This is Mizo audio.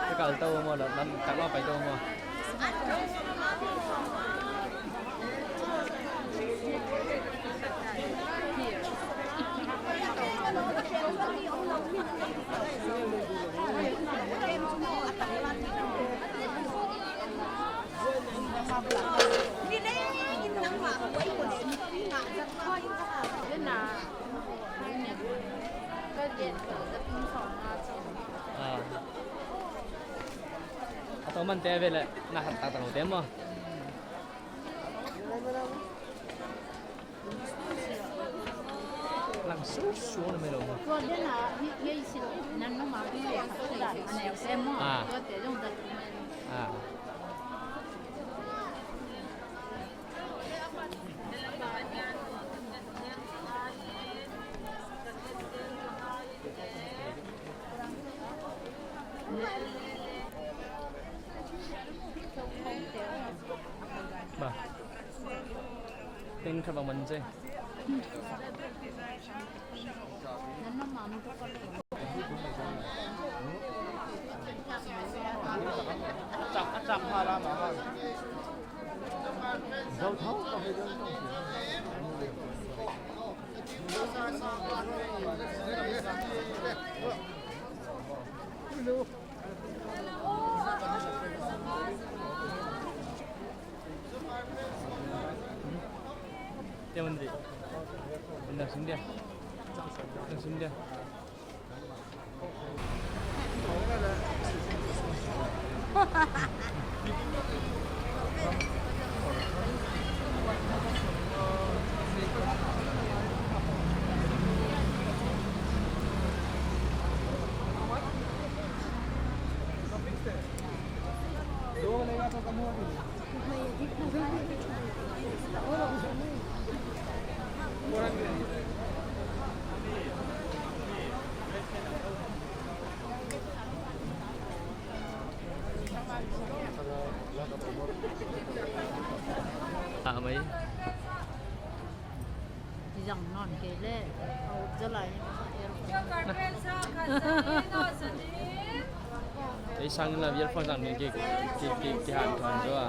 Cái cầu tàu mà là làm tao lo phải tàu mà. A to man te ve le na hat tak tak lo te mo. Lang su su na mai lo mo. À. À. Ba. Tên khắp bằng mình chứ. À mấy. Đấy sang là biết phong rằng cái cái cái cái hàn toàn cho à.